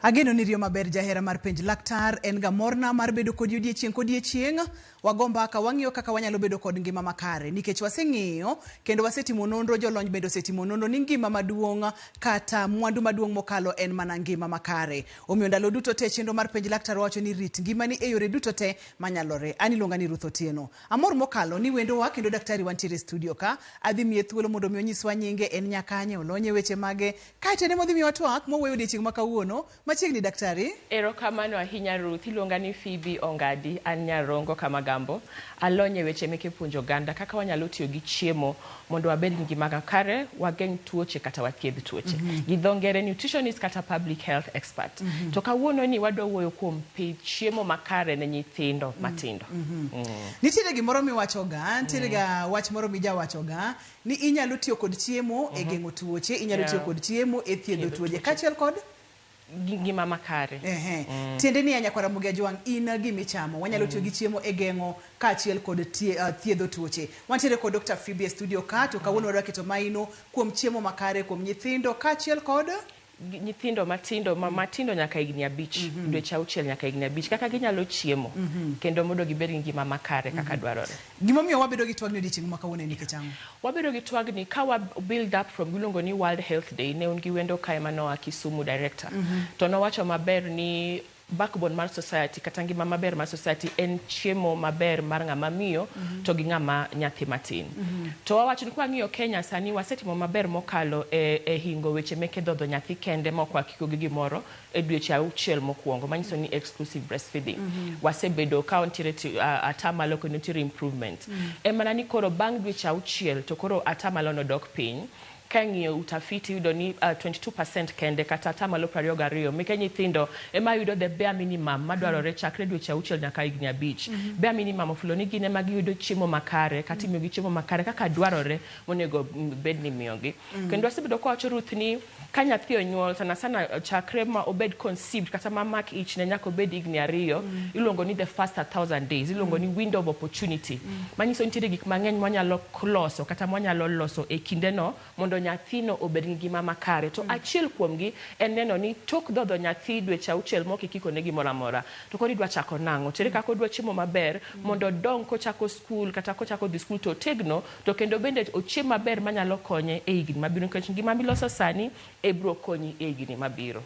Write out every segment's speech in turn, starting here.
Ageno ni riyo maber jahera mar penj laktar en ga morna mar bedo kodi odiechieng' kodiechieng'. Wago mbaka wang'iyo kaka wanyalo bedo kod ngima makare nikech waseng'iyo kendo wasetimo nonro, jolony bende osetimo nonro ni ngima maduong' kata mwandu maduong' mokalo en mana ngima makare. Omiyo ndalo duto te chenro mar penj laktar wacho ni rit ngimani e yore duto te manyalore. An iluonga ni Ruth Otieno. Amor mokalo ni wendowa kendo daktari wantiere e studio ka. Adhi miye thuolo mondo mi onyiswa nyinge, en nyakanye, olony e weche mage. Kaeto en ema odhi miyowa twak mwawuoyo odiechieng' ma kawuono. Machiegni daktari. Erokamano ahinya Ruth, iluonga ni Phoebe Ongadi, an Nyarongo Kamagambo. Alony e weche meke puonjo oganda kaka wanyalo tiyo gi chiemo mondo wabed gi ngima makare, wageng' tuoche kata wathiedh tuoche. Gi dho ngere nutritionist kata public health expert. To kawuono ni wadwa wuoyo kuom pith chiemo makare ne nyithindo matindo. Nitiere gimoro miwachoga, nitiere ga wach moro mijawachoga ni inyalo tiyo kod chiemo e geng'o tuoche, inyalo tiyo kod chiemo e thiedho tuoche kaachiel kod ngima makare. Ehe. Tiende ni ya nyakwar Ramogi Ajwang' in gimichamo. Wanyalo tiyo gi chiemo e geng'o kaachiel kod thiedho tuoche. Wantiere kod Dr. Phoebe e studio ka to kawuono wadwa keto maino kuom chiemo makare kuom nyithindo kaachiel kod nyithindo matindo ma matindo nyaka higni 5, dweche 6 nyaka higni 5, kaka ginyalo chiemo kendo mondo gibed gi ngima makare kaka dwarore. Gimomiyo wabedo gi twagni odiechieng' ma kawuono en nikech ang'o? Wabedo gi twagni ka wa build up from giluongo ni World Health Day, ne un gi wendo kae manoa Kisumu director. To nowacho maber ni backbone mar society kata ngima maber mar society en chiemo maber mar ng'ama miyo to gi ng'ama nyathi matin. To wawacho ni kwang'iyo Kenya sani wasetimo maber mokalo e hingo weche meke dhodho nyathi kende ma ok wakiko gi gimoro e dweche 6 mokwongo, manyiso ni exclusive breastfeeding. Wasebedo ka nitiere atamalo kendo nitiere improvement. En mana ni koro bang' dweche 6 to koro atamalo nodok piny. Ka ing'iyo utafiti iyudo ni 22% kende kata atamalo 22 meke nyithindo ema yudo the bare minimum madwarore chakre dweche 6 nyaka higni 5. Bare minimum ofulo ni gin ema giyudo chiemo makare kata imiyogi chiemo makare kaka dwarore monego bed ni imiyogi. Kendo wasebedo kwawacho Ruth ni ka nyathi onyuol sana sana chakre ma obed conceived kata ma mak ichne nyaka obed higni 2, iluongo ni the first 1000 days, iluongo ni window of opportunity. Manyiso nitiere gik mang'eny mwanyalo loso kata mwanyalo loso e kindeno mondo nyathino obed gi ngima makare. To achiel kuomgi en neno ni tok dhodho nyathi dweche 6 mok ikikone gimoro amora, to koro idwa chako nang'o? To ere kaka odwa chiemo maber mondo odong kochako skul kata kochako dhi skul to otegno, to kendo bende ochiem maber manyalo konye e higni mabiro, nikech ngima miloso sani e biro konyi e higni mabiro.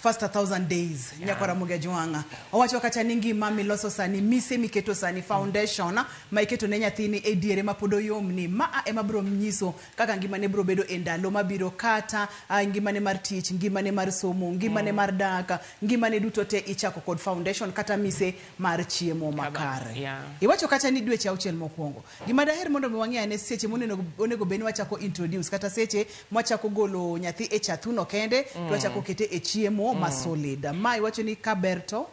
First 1000 days, nyakwar Ramogi Ajwang'. Owacho kacha ni ngima miloso sani, mise miketo sani, foundation ma iketo ne nyathini e diere ma pod oyomni, maa ema biro nyiso kaka ngimane biro bedo e ndalo mabiro, kata ngimane mar tich, ngimane mar somo, ngimane mar dak, ngimane duto te ichako kod foundation kata mise mar chiemo makare. Iwacho kacha ni dweche 6 mokwongo. Gima daher mondo mi wang'e ane seche monego onego bed ni wachako introduce kata seche mwachako golo nyathi e chathuno kende to wachako kete e chiemo ma solid. Ma iwacho ni kaber to?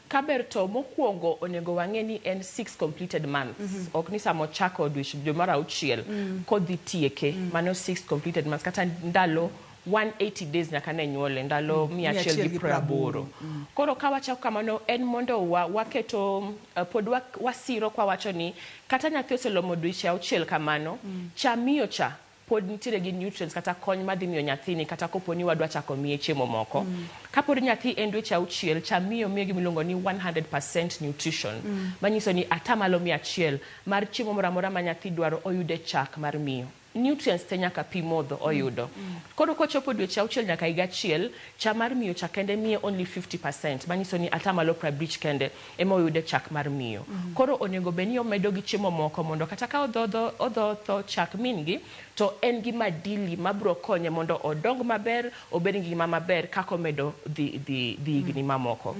Kaber to mokwongo onego wang'e ni en 6 completed months. Ok ni sama ochako dwe mar 6 kodhi tieke, mano 6 completed months kata ndalo 180 days nyaka ne nyuole, ndalo 180. Koro ka wachako kamano en mondo waketo pod wasiro kwa wacho ni kata nyathi oselomo dweche 6 kamano, cha miyo cha pod nitiere gi nutrients kata kony madhi miyo nyathini kata kopo ni wadwa chako miye chiemo moko. Kapod nyathi en dweche 6, cha miyo miyo gimiluongo ni 100% nutrition. Manyiso ni atamalo 100 mar chiemo moro amora ma nyathi dwaro oyude chak mar miyo. Nutrients te nyaka pi modho oyudo. Koro kochopo dweche 6 nyaka higa 1, cha mar miyo cha kende miye only 50%, manyiso ni atamalo 50 kende ema oyude chak mar miyo. Koro onego bed ni omedo gi chiemo moko mondo kata ka odhodho chak min gi, to en gi madili mabiro konye mondo odong maber, obed gi ngima maber kaka omedo dhi higni mamoko.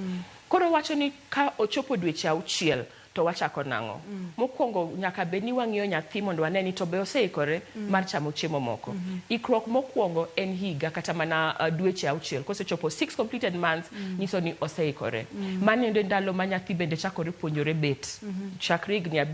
Koro wacho ni ka ochopo dweche 6 to wachako nang'o? Mokwongo nyaka bed ni wang'iyo nyathi mondo wane ni to be oseikore mar chamo chiemo moko. Ikruok mokwongo en higa kata mana dweche 6. Kosechopo 6 completed months, nyiso ni oseikore. Mano endo ndalo ma nyathi bende chakore puonjore bet. Chakre higni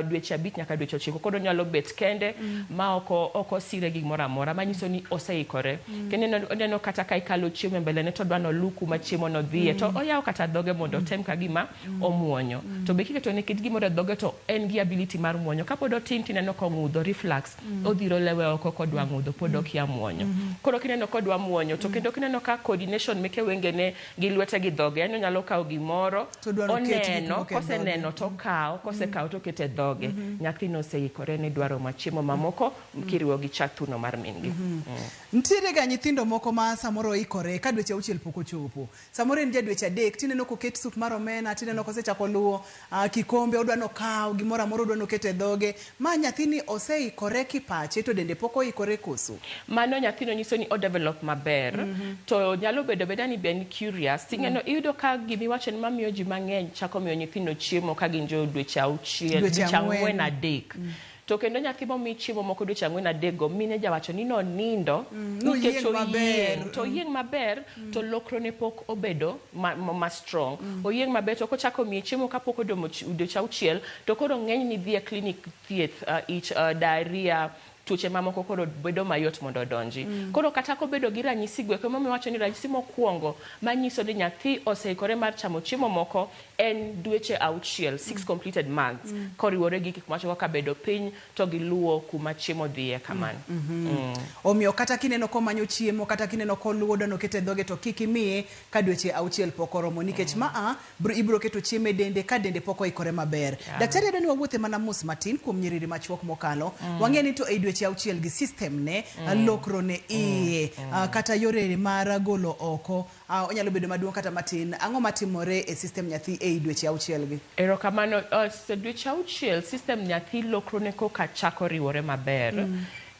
dweche 5 nyaka dweche 9 koro onyalo bet kende ma ok osire gimoro amora, manyiso ni oseikore. Kendo oneno kata ka ikalo chiemo e mbele ne to odwa noluw kuma chiemo no dhiye, to oyawo kata dhoge mondo otem ka gima omuonyo. To be kiketo Koseketo ne kit gimoro e dhoge to en gi ability mar muonyo. Kapod otin tineno kong'udho, reflux, odhiro lewe oko kodwa ng'udho, pod okia muonyo. Koro kineno kodwa muonyo, to kendo kineno ka coordination meke wengene gi lwete gi dhoge, yani onyalo kawo gimoro, To odwa noket gik oneno, moko e dhoge. Koseneno to okawo, kosekawo to oketo e dhoge. Nyathino oseikore ne dwaro ma chiemo mamoko kiriwo gi cha thuno mar min gi. Nitiere ga nyithindo moko ma samoro oikore ka dweche 6 pok ochopo. Samoro en ja dweche 3 tineno koket sup mar omena, tineno kosechako luwo kikombe, odwa nokaw gimoro amora, odwa noket e dhoge. Ma nyathini oseikore kipache to dende pok oikore koso? Mano nyathino nyiso ni o develop maber. To nyalo bedo abeda ni be en curious. Ting'eno iyudo ka gimiwacho ni mamiyo ji mang'eny chako miyo nyithindo chiemo ka gin jo dweche 6, Dweche dweche 4. 4 3. To kendo nyathi momi chiemo moko dweche 4 3 go, mine jawacho ni nonindo nikech Noyieng' maber. oyieng'. To oyieng' maber to lokrone pok obedo ma strong. Oyieng' maber to kochako miye chiemo kapok odomo dweche 6 to koro ng'eny ni dhi e klinik thieth, ich, diarrhea, tuoche mamoko koro bedo mayot mondo odonji. Koro kata kobedo gi ranyisi go eko, emomiyo wacho ni ranyisi mokwongo manyiso ni nyathi oseikore mar chamo chiemo moko en dweche 6, 6 completed months, koriwore gi gik macho kaka bedo piny to giluwo kuma chiemo dhiye kamano. Omiyo kata kineno komanyo chiemo, kata kineno koluwo odwa noket e dhoge, to kik imiye ka dweche 6 pok oromo, nikech maa ibiro keto chiemo e dende ka dende pok oikore maber. Daktari adwa ni wawuothe mana mos matin kuom nyiriri machuok mokalo. Wang'e ni to ei dweche 6 gi system ne, lokro ne iye, kata yore mar golo oko, onyalo bedo maduong' kata matin. Ang'o matimore e system nyathi ei dweche 6 gi? Erokamano. Dweche 6 system nyathi lokro ne koka chako riwore maber.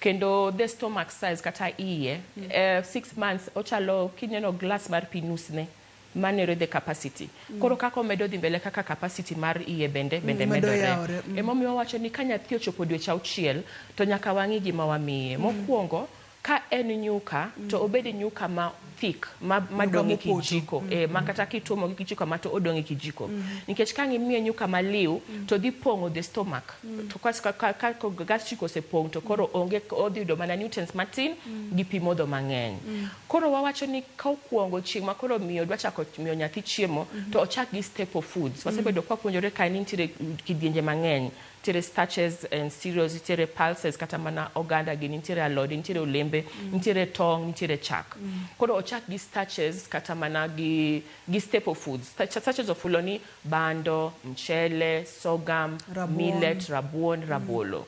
Kendo the stomach size kata iye, 6 months ochalo kineno glass mar pi nusne. Manere the capacity. Koro kaka omedo dhi mbele kaka capacity mar iye bende Medo medore. yawore. Emomiyo wawacho ni ka nyathi ochopo dweche 6 to nyaka wang'i gima wamiye. Mokwongo ka en nyuka to obed nyuka ma thick, ma dong' e mopoto. kijiko. Ma kata kituomo gi kijiko ma to odong' e kijiko. Nikech ka ngimiye nyuka maliw to dhi pong'o the stomach. To ka gastric osepong' to koro onge, odhi yudo mana nutrients matin gi pi modho mang'eny. Koro wawacho ni ka okwongo chieng' ma koro miyo dwa chako miyo nyathi chiemo to ochak gi staple foods. Wasebedo kwa puonjore ka ni nitiere kidienje mang'eny. Nitiere starches and cereals, nitiere pulses kata mana oganda gi, nitiere alode, nitiere olembe, nitiere tong', nitiere chak. Koro ochak gi starches kata mana gi staple foods. Starches ofulo ni bando, mchele, sorghum, Rabuon. millet, rabuon, rabolo.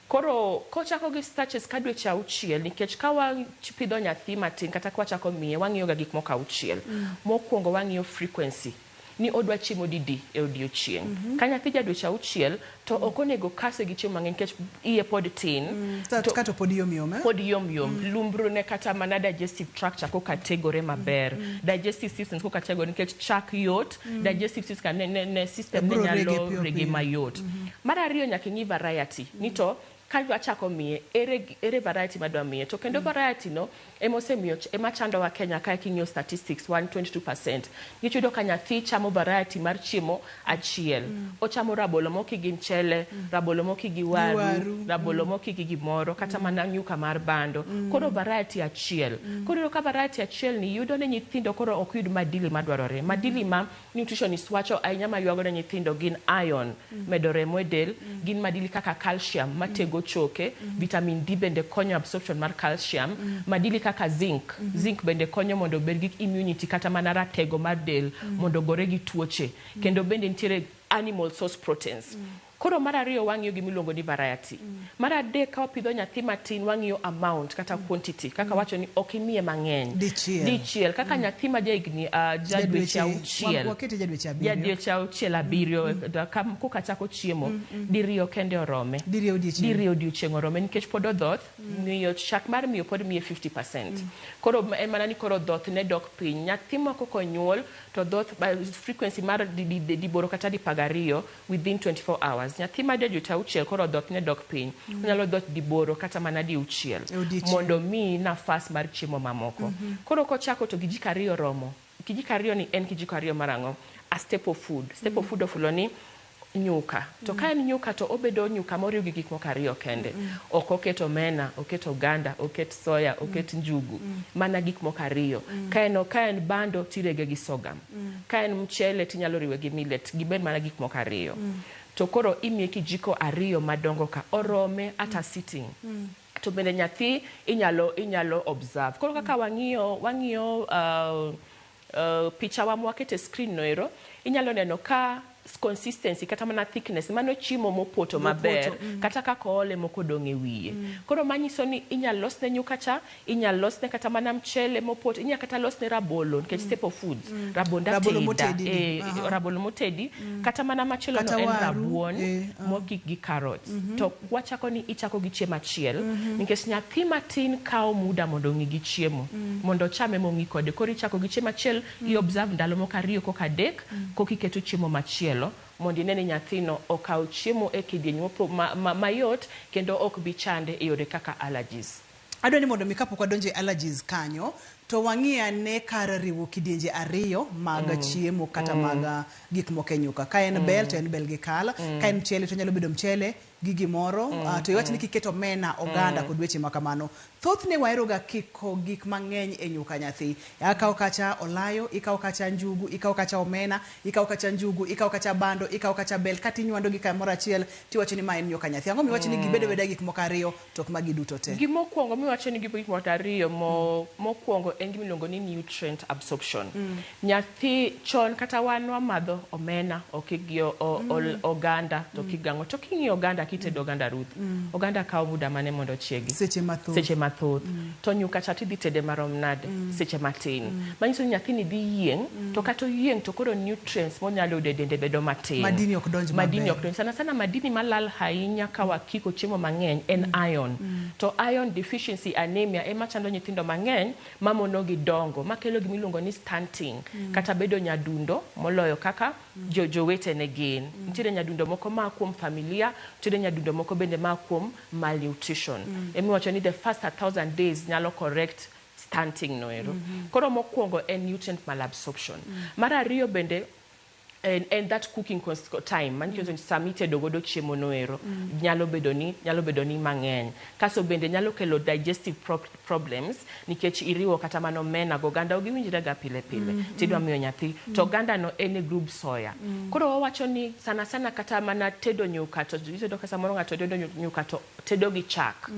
Koro kochako gi starches ka dweche 6, nikech ka wapidho nyathi matin kata ka wachako miye, wang'iyo ga gik moko 6. Mokwongo wang'iyo frequency. Ni odwa chiemo didi e odiochieng'. Ka nyathi ja dweche 6 to ok onego kase gi chiemo mang'eny nikech iye pod tin. Kato pod yom yom, eh? Pod yom yom. Lumbro ne kata mana digestive tract koka tegore maber. Digestive system koka tegore nikech chak yot, digestive system ne system ne Biro rege nyalo piyo rege piyo. mayot. Mar ariyo nyaka ing'i variety. Ni to ka achako miye, ere variety madwa miye. To kendo variety no, ema osemiyo, ema chandowa Kenya kae king'iyo statistics, 122%. Nikech iyudo ka nyathi chamo variety mar chiemo achiel. Ochamo rabolo mokik gi mchele, rabolo mokik gi waru, Waru. rabolo mokik gi gimoro, kata mana nyuka mar bando. Koro variety achiel. Koro iyudo ka variety achiel ni yudo ni nyithindo koro ok yud madili madwarore. Madili ma nutritionist wacho ahinya maywago ne nyithindo gin iron, medo remo e del, gin madili kaka calcium matego choke, vitamin D bende konyo absorption mar calcium, madili kaka zinc, zinc bende konyo mondo obed gi immunity kata mana ratego mar del mondo ogore gi tuoche. Kendo bende nitiere animal source proteins. Koro mar ariyo wang'iyo gima iluongo ni variety. Mar adek ka wapidho nyathi matin wang'iyo amount kata quantity kaka wacho ni ok imiye mang'eny. Dichiel. Dichiel kaka nyathi ma jahigni, ja dweche 6. Wakete ja dweche 7. Ja dweche 6 7, koka chako chiemo, diriyo kende orome. Diriyo odiochieng'. Diriyo odiochieng' orome nikech pod odhoth, miyo chak mar miyo pod miye 50%. Koro en mana ni koro dhoth ne dok piny. Nyathi moko konyuol to dhoth frequency mar diboro kata 12 within 24 hours. Nyathi ma ja dweche 6 koro dhoth ne dok piny. Onyalo dhoth diboro kata mana diuchiel E odiochieng'. mondo mi nafas mar chiemo mamoko. Koro kochako to kijiko 2 romo. Kijiko 2 ni en kijiko 2 mar ang'o? A staple food. Staple food ofulo ni Nyuka. To ka en nyuka to obedo nyuka moriw gi gik moko ariyo kende. Ok oket omena, oket oganda, oket soya, oket njugu. Mana gik moko ariyo. Ka en bando tirege gi sorghum. Ka en mchele tinyalo riwe gi millet. Gibed mana gik moko ariyo. To koro imiye kijiko ariyo madongo ka orome at a sitting. To bende nyathi inyalo observe. Koro kaka wang'iyo picha wa mwaketo e screen no ero, inyalo neno ka consistency kata mana thickness mano chiemo mopoto maber kata kaka oole moko odong' e wiye. Koro manyiso ni inyalo losne nyuka cha, inyalo losne kata mana mchele mopoto, inyalo kata losne rabolo nikech staple foods, rabond Rabolo ateda, motedi ni. Rabolo motedi, kata mana machielo Kata no en waru, rabuon mokik gi carrots. To wachako ni ichako gi chiemo achiel nikech nyathi matin kawo muda mondo ong'i gi chiemo mondo ochame mong'i kode. Koro ichako gi chiemo achiel, i observe ndalo moko ariyo koka adek koka iketo chiemo machielo mondo ine ni nyathino okawo chiemo e kidieny mayot kendo ok bi chande e yore kaka allergies. Adwa ni mondo mi kapok wadonjo e allergies kanyo to wang'i ane kar riwo kidienje ariyo mag chiemo kata mag gik moko e nyuka. Ka en bel to en bel gi kal, ka en mchele to nyalo bedo mchele gi gimoro, to iwach ni kiketo omena, oganda kod weche ma kamano. Thothne wahero ga kiko gik mang'eny e nyuka nyathi. Akawo kacha olayo, ikawo kacha njugu, ikawo kacha omena, ikawo kacha njugu, ikawo kacha bando, ikawo kacha bel, kata inywando gi kamoro achiel tiwacho ni ma en nyuka nyathi. Ang'o miwacho ni gibedo abeda gik moko ariyo to ok magi duto te? Gimokwongo miwacho ni gik moko ariyo mokwongo en gima iluongo ni nutrient absorption. Nyathi chon kata wan wamadho omena okik gi oganda to okik gang'o. To king'iyo oganda kitedo oganda Ruth, oganda kawo muda mane mondo ochiegi? Seche mathoth. Seche mathoth. To nyuka cha tidhi tede marom nade? Seche matin. Manyiso ni nyathini dhi yieng' to kata oyieng' to koro nutrients monyalo yudo e dende bedo matin. Madini ok donj Madini maber. ok donj. Sana sana madini malal ahinya ka wakiko chiemo mang'eny en iron. To iron deficiency anemia ema chando nyithindo mang'eny mamono gi dongo, makelo gima iluongo ni stunting kata bedo nyadundo moloyo kaka jowetene gin. Nitiere nyadundo moko maa kuom familia, nitiere nyadundo moko bende maa kuom malnutrition. Emiwacho ni the first 1,000 days nyalo correct stunting no ero. Koro mokwongo en nutrient malabsorption. Mar ariyo bende en that cooking time manyiso ni sama itedo godo chiemo no ero nyalo bedo ni mang'eny kaso bende nyalo kelo digestive problems nikech iriwo kata mana omena go oganda ok giwinjre ga pile pile tidwa miyo nyathi to oganda no en e group soya. Koro wawacho ni sana sana kata mana tedo nyuka to itedo ka samoro ng'ato tedo nyuka to tedo gi chak.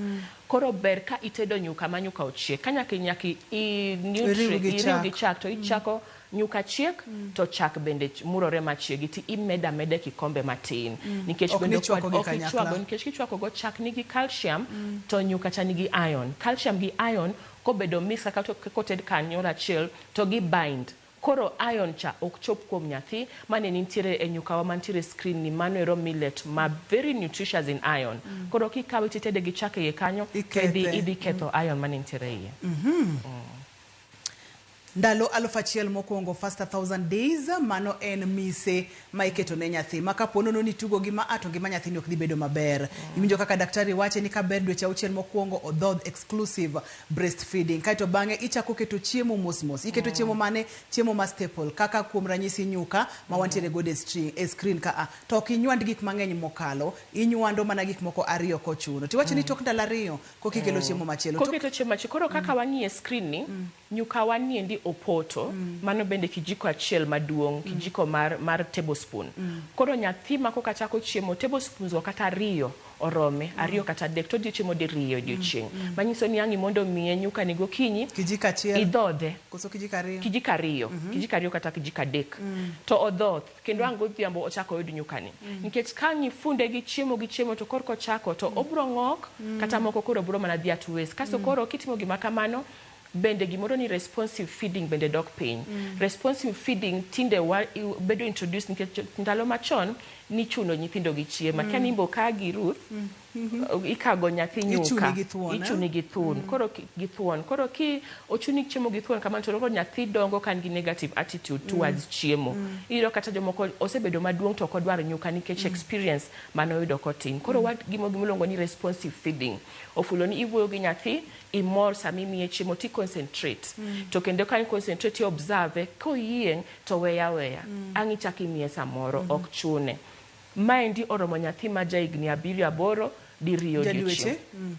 Koro ber ka itedo nyuka ma nyuka ochiek ka nyaka i Iriw gi iriw chak. gi chak to ichako nyuka chiek to chak bende murore machiegi ti imedo ameda e kikombe matin nikech Ok bende ni chwako gi ok kanyakla. ichwako nikech kichwako go chak nigi calcium to nyuka cha nigi iron. Calcium gi iron kobedo mix kaka to koted kanyo achiel to gi bind, koro iron cha ok chop kuom nyathi mane nitiere e nyukawa mantiere e screen ni. Mano ero millet ma very nutritious in iron. Koro kikawe titede gi chak e iye kanyo to idhi Ikethe. Idhi ketho iron mane nitiere e iye. Ndalo 1000 mokwongo, first 1,000 days, mano en mise ma iketo ne nyathi ma kapo nono ni tugo gi ma to ngima nyathini ok dhi bedo maber. Iwinjo kaka daktari wache ni kaber dweche 6 mokwongo odhodh exclusive breastfeeding, kaeto bang'e ichako keto chiemo mos mos. Iketo chiemo mane? Chiemo ma staple kaka kuom ranyisi nyuka ma wantiere godo e screen ka a to ok inywand gik mang'eny mokalo, inywando mana gik moko ariyo kochuno tiwacho ni tok ndalo 2 koka ikelo chiemo machielo. Koketo chiemo machielo. Koro kaka wang'iye screen ni, nyuka waniendi opoto, mano bende kijiko achiel maduong', kijiko mar tablespoon. Koro nyathi ma koka chako chiemo, tablespoons go kata ariyo orome, ariyo kata adek, to odhi chiemo diriyo e odiochieng', manyiso ni ang' mondo miye nyuka ni gokinyi Kijiko achiel idhodhe koso kijiko ariyo? Kijiko ariyo, kijiko ariyo kata kijiko adek to odhoth kendo ang' godhiambo ochako oyud nyukani nikech ka ang' ifunde gi chiemo to korka ochako to obro ng'ok kata moko koro bro mana dhi at waste. Kasto koro kitimo gima kamano bende gimoro ni responsive feeding bende dok piny. Responsive feeding tinde wa bedo introduced nikech ndalo machon nichuno nyithindo gi chiemo. Akia ni imbo ka gi Ruth ikago nyathi nyuka. Ichuni gi thuon, eh? Ichuni gi thuon. Koro gi thuon koro ki ochuni chiemo gi thuon kamano to koro nyathi dongo ka nigi negative attitude towards chiemo. Iyudo kata jomoko osebedo maduong' to ok odwar nyuka nikech experience manoyudo kotin. Koro wa gimo gimiluongo ni responsive feeding ofulo ni iwuoyo gi nyathi imor sama imiye chiemo ti concentrate to kendo ka i concentrate i observe koyieng' to weya aweya ang' ichak imiye samoro ok chune. Maendi oromo nyathi ma ja higni 7 8 diriyo Jadweche? odiochieng'.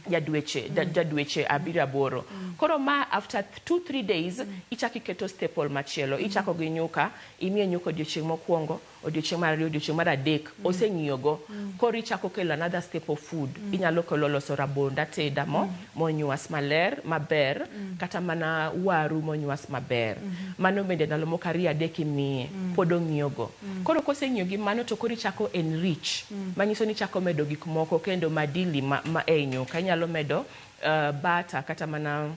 Jadweche, jadweche 7 8. Koro ma after 2-3 days ichako iketo staple machielo. Ichako gi nyuka, imiye nyuka odiochieng' mokwongo, odiochieng' mar ariyo, odiochieng' mar adek, oseng'iyogo. Koro ichako kelo another staple food. Inyalo kelo loso rabond ateda mo, monywas maler, maber, kata mana waru monywas maber. Mano bende ndalo moko 2 3 imiye, pod ong'iyogo. Koro koseng'iyo gi mano to koro ichako enrich. Manyiso ni ichako medo gik moko kendo madili ma ei nyuka. Inyalo medo butter kata mana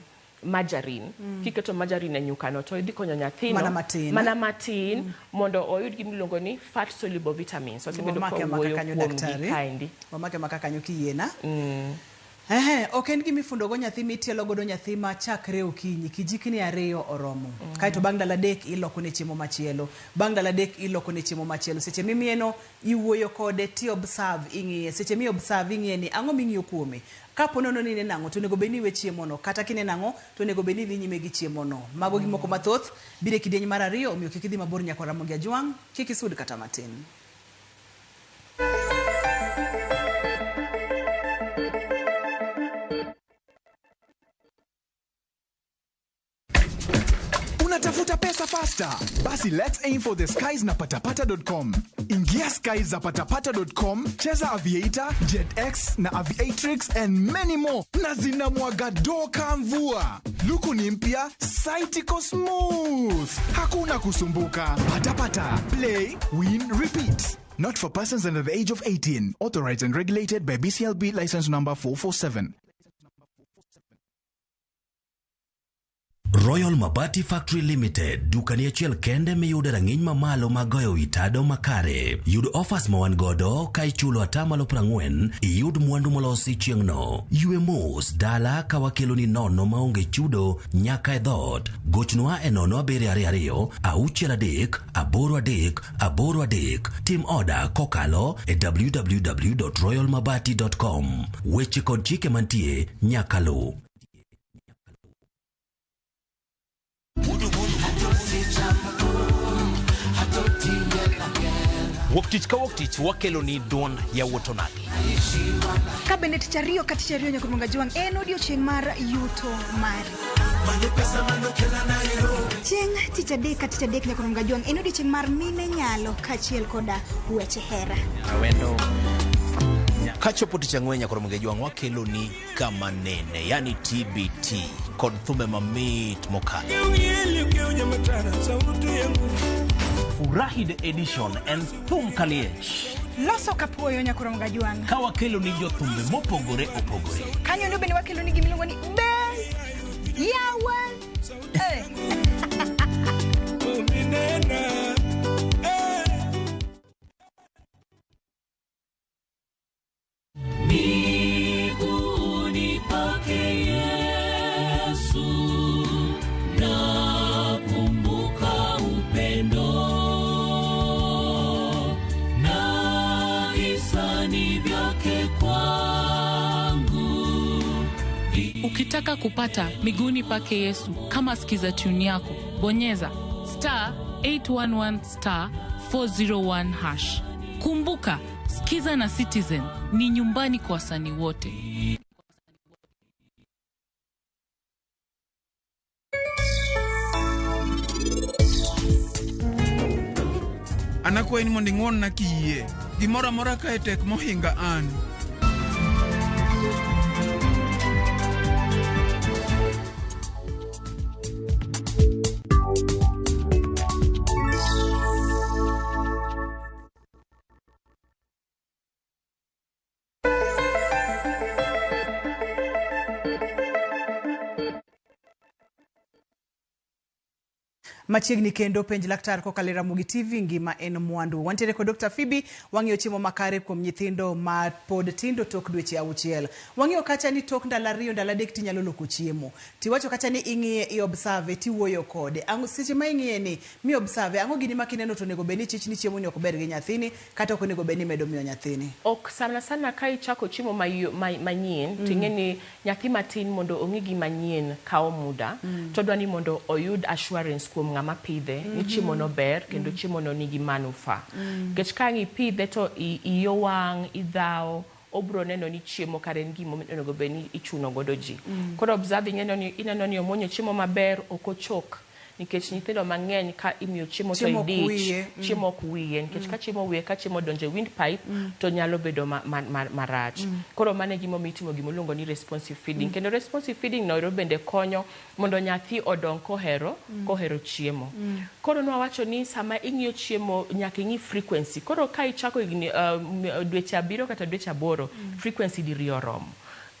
margarine. Kiketo margarine e nyuka no to idhi konyo nyathino Mana matin. mana matin mondo oyud gima iluongo ni fat soluble vitamins. Wasebedo Wamake ka amaka wuoyo kanyo kuomgi daktari. kaendi. Wamake amaka kanyo kiyiena. Ehe, ok en gima ifundo go nyathi mitielo godo nyathi ma chakre okinyi, kijikni 2 oromo. Kaeto bang' ndalo 3 iloko ne chiemo machielo. Bang' ndalo 3 iloko ne chiemo machielo. Seche mimiyeno iwuoyo kode ti observe ing'iye. Seche mi observe ing'iye ni ang'o ming'iyo kuome. Kapo nono ni ineno ang'o to onego bed ni iwe chiemo no, kata kineno ang'o to onego bed ni idhi nyime gi chiemo no. Mago gik moko mathoth biro e kidieny mar 2, omiyo kik idhi mabor nyaka Ramogi Ajwang', kik isud kata matin. Unatafuta pesa faster? Basi let's aim for the skies na patapata.com. Ingia skies za patapata.com, cheza Aviator, JetX na Aviatrix and many more na zinamwaga doka mvua. Luku ni mpya, site iko smooth. Hakuna kusumbuka. Patapata, play, win, repeat. Not for persons under the age of 18. Authorized and regulated by BCLB license number 447. Royal Mabati Factory Limited, dukani achiel kende miyude rang'iny mamalo mag goyo wi tado makare. Yud offers ma wan godo ka ichulo 40% iyud mwandu molosi chieng'no. Ywe mos dala ka wakeloni nono maonge chudo nyaka e dhoot. Gochnwa e 0722 63 83 83. Tim oda kokalo e www.royalmabati.com. Weche kod chike mantie nyaka luw. Wuok tich ka wuok tich wakelo ni duond yawuot onagi. Ka bende tich ariyo ka tich ariyo nyaka Ramogi Ajwang' en odiochieng' mar yuto mari. Chieng' tich adek ka tich adek nyaka Ramogi Ajwang' en odiochieng' mar mine nyalo kaachiel koda weche hera. Kachopo tich ang'wen nyaka Ramogi Ajwang' wakelo ni kama nene, yani TBT kod thumbe mamit mokalo. Furahi the edition en thum kaliech. Loso kapuoyo nyaka Ramogi Ajwang'. Ka wakelo ni jothumbe mopogore opogore. Kanyo ndo bende wakelo ni gimiluongo ni be yawa. Miguuni pake Yesu, nakumbuka upendo na hisani vyake kwangu. Ukitaka kupata miguuni pake Yesu kama sikiza tune yako, bonyeza star 811 star 401 hash. Kumbuka, Sikiza na Citizen ni nyumbani kwa wasanii wote. Anakwayi ni mondo ing'won-na kiyie. Gimoro amora kae tek mohinga an. Machiegni kendo penj laktar kokalo e Ramogi TV, ngima en mwandu. Wantiere kod Dr. Phoebe, wang'iyo chiemo makare kuom nyithindo ma pod tindo tok dweche 6. Wang'iyo kacha ni tok ndalo 2 ndalo 3 tinyalo loko chiemo. Tiwacho kacha ni ing'iye, i observe, tiwuoyo kode. Ang'o seche ma ing'iye ni mi observe, ang'o gini ma kineno to onego bed ni chich ni chiemo ni ok ber gi nyathini kata ok onego bed ni imedo miyo nyathini? Ok sana sana ka ichako chiemo manyien, to ing'e ni nyathi matin mondo ong'i gima nyien kawo muda, to odwa ni mondo oyud assurance kuom ng'ama pidhe ni chiemo no ber kendo chiemo no nigi manufaa. Nikech ka ang' ipidhe to iyi owang', idhawo, obro neno ni chiemo kare en gima onego bed ni ichuno godo ji. Koro observe ineno ni omuonyo chiemo maber, ok ochok. Nikech nyithindo mang'eny ka imiyo chiemo to Chiemo ok idich, wiye. Chiemo ok wiye. Nikech ka chiemo wiye, ka chiemo donjo e windpipe, to nyalo bedo marach. Koro mano e gimomiyo itimo gima iluongo ni responsive feeding. Kendo responsive feeding no ero bende konyo mondo nyathi odong kohero chiemo. Koro nwawacho ni sama ing'iyo chiemo nyaka ing'i frequency. Koro ka ichako higni dweche 7 kata dweche 8, frequency diriyo oromo.